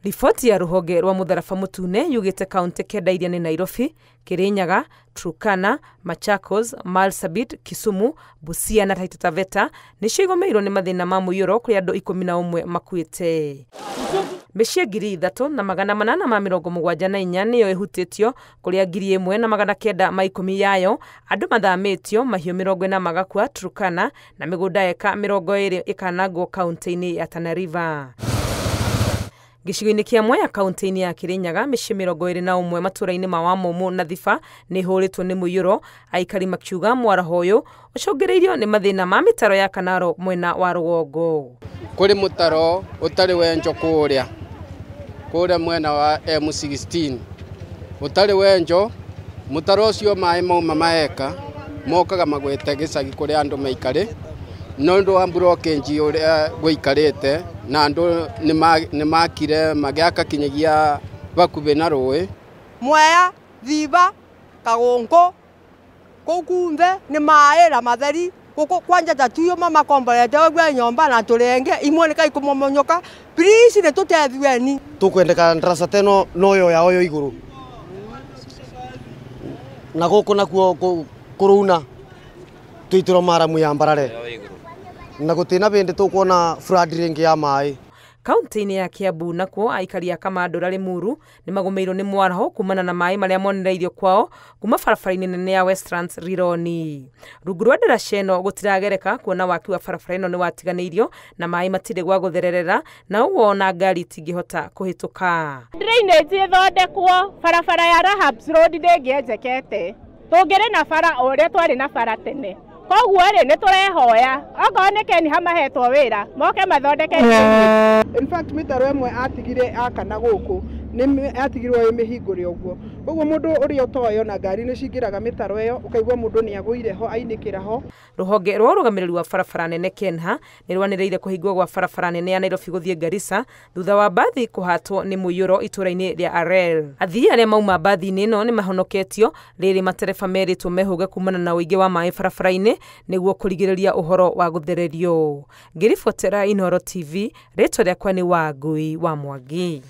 Riboti ya rũhonge rwa mũtharaba mũtune yugĩte kaunti 9 iria nĩ Nairobi, Kirinyaga, Turkana, Machakos, Marsabit, Kisumu, Busia na Taita Taveta nĩcio igũmĩirwo nĩ mathĩna ma mũiyũro kũrĩa andũ 11 makuĩte. Mĩciĩ 3874 nĩyo ĩhutĩtio kũrĩa 1910 yayo andũ mathamĩtio, mahiũ 40 magakua Turkana na mĩgũnda eka 20 ĩkanangwo kaunti-inĩ ya Tana River. Gĩcigo-inĩ kĩa Mwea kaunti-inĩ ya Kirinyaga, mĩciĩ 21 matũũra-inĩ ma Wamumu na Thiba nĩ ĩhũrĩtwo nĩ mũiyũro, aikari makiuga mwaraho ũyũ ũcũngĩrĩirio nĩ mathĩna ma mĩtaro ya Kanaro mwena wa rũgongo. Kũrĩ mũtaro ũtarĩ wenjwo kũrĩa mwena wa M16 ũtarĩ wenjwo, mũtaro ũcio maĩ mauma maeka mokaga magwĩte gĩcagi kũrĩa andũ maikarĩ no ũndũ wa blockage ũrĩa gũikarĩte na andũ nĩ makire magĩaka kinyagia bakubi na rũĩ. Mwea, Thiba, Kagongo, kũu kunthe nĩ maĩ na matheri gũkũ kwanja ta tuyo mama komborete ũguo nyomba na tũrenge imwe nĩ kaikũmomonyoka. Please nĩ tũtethueni. Tũkwendeka ndarasa teno noyo ya oyo igũrũ na gũkũ nakuo kũrũuna tũitũrwo maramu ya mbarare na gũtĩna bĩndĩ tũkuona flood rĩngĩ ya maĩ. Kaunti-inĩ ya Kiambu nakuo aikari a Kamandũra Limuru nĩ magũmĩirwo nĩ mwaraho kumana na maĩ marĩa monereirio kwao kuma barabara-inĩ nene ya Westlands Rironi. Rungu rwa ndaraca ĩno gũtiragereka kuona waki wa barabara ĩno nĩ watiganĩirio na maĩ matirĩ gwa gũthererera na ũguo ona ngari itingĩhota kũhĩtũka. Drainage ĩthondekwo, barabara ya Rahabs Road ndĩngĩenjekete. Tũngĩrĩ na bara o ũrĩa twarĩ na bara tene. Koguo rĩ nĩ tũrehoya okorwo nĩ Kenya mahetwo wĩra moke mathondeke. In fact mĩtaro ĩmwe atigire akana gũkũ nĩ atigirwo ĩ mĩhingũre ũguo, koguo mũndũ ũrĩa ũtoĩ ona ngari nĩ cingĩraga mĩtaro ĩyo ũkaigua mũndũ nĩ agũire ho ainĩkĩra ho. Rũhonge rwa ũrũgamĩrĩri wa barabara nene KENHA nĩ rwanĩrĩire kũhingwo gwa barabara nene ya Nairobi gũthiĩ Garissa thutha wa mbathi kũhatwo nĩ mũiyũro itũũra-inĩ rĩa Arel. Athii arĩa mauma mbathi-inĩ ĩno nĩ mahonoketio rĩrĩ matereba merĩtwo mehũge kumana na ũingĩ wa maĩ barabara-inĩ nĩguo kũrigĩrĩria ũhoro wa gũthererio. Ngĩribotera Inooro TV, rĩtwa rĩakwa nĩ Wangui wa Mwangi.